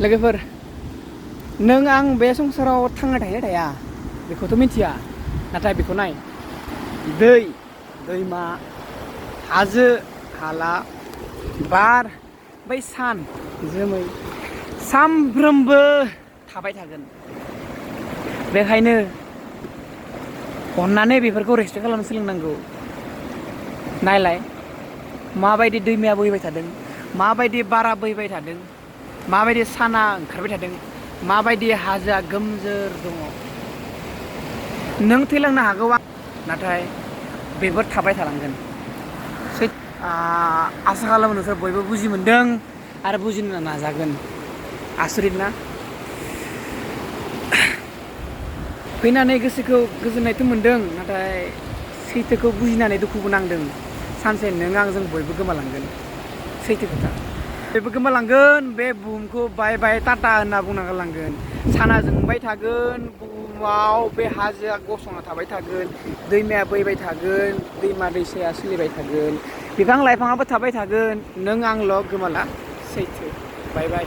लोगोफोर नों आं बे संसाराव थांना थायो थाया बेखौथ' मिथिया नाथाय बेखौ नाय दै दैमा हाजो हाला बार बै सान जोमै सामफ्रोमबो थाबाय थागोन बेखायनो अननानै बेफोरखौ रेसपेक्ट खालामनो सोलोंनांगौ नायलाय माबायदि दैमाया बोहैबाय थादों माबायदि बारा बोहैबाय थादों माबायदि साना ओंखारबाय थादों माबायदि हाजोआ गोमजोर दङ नों थैलांनो हागौ नाथाय बेफोर थाबाय थालांगोन आसा खालामो नोंसोर बयबो बुजि मोनदों आरो बुजिनो नाजागोन आसरित ना फैनानै गोसोखौ गोजोननायथ' मोनदों नाथाय सैथोखौ बुजिनानै दुखुबो नांदों सानसे नों आंजों बयबो गोमालांगोन सैथो खोथा बयबो गोमालांगोन बे बुहुमखौ बाय बाय टाटा होनना बुंना गालांगोन साना जोंबाय थागोन बुहुमाव बे हाजोआ गसंना थाबाय थागोन दैमाया बोहैबाय थागोन दैमा दैसाया सोलिबाय थागोन बिफां लाइफाङाबो थाबाय थागोन नों आंल' गोमाला सैथो बाय बाय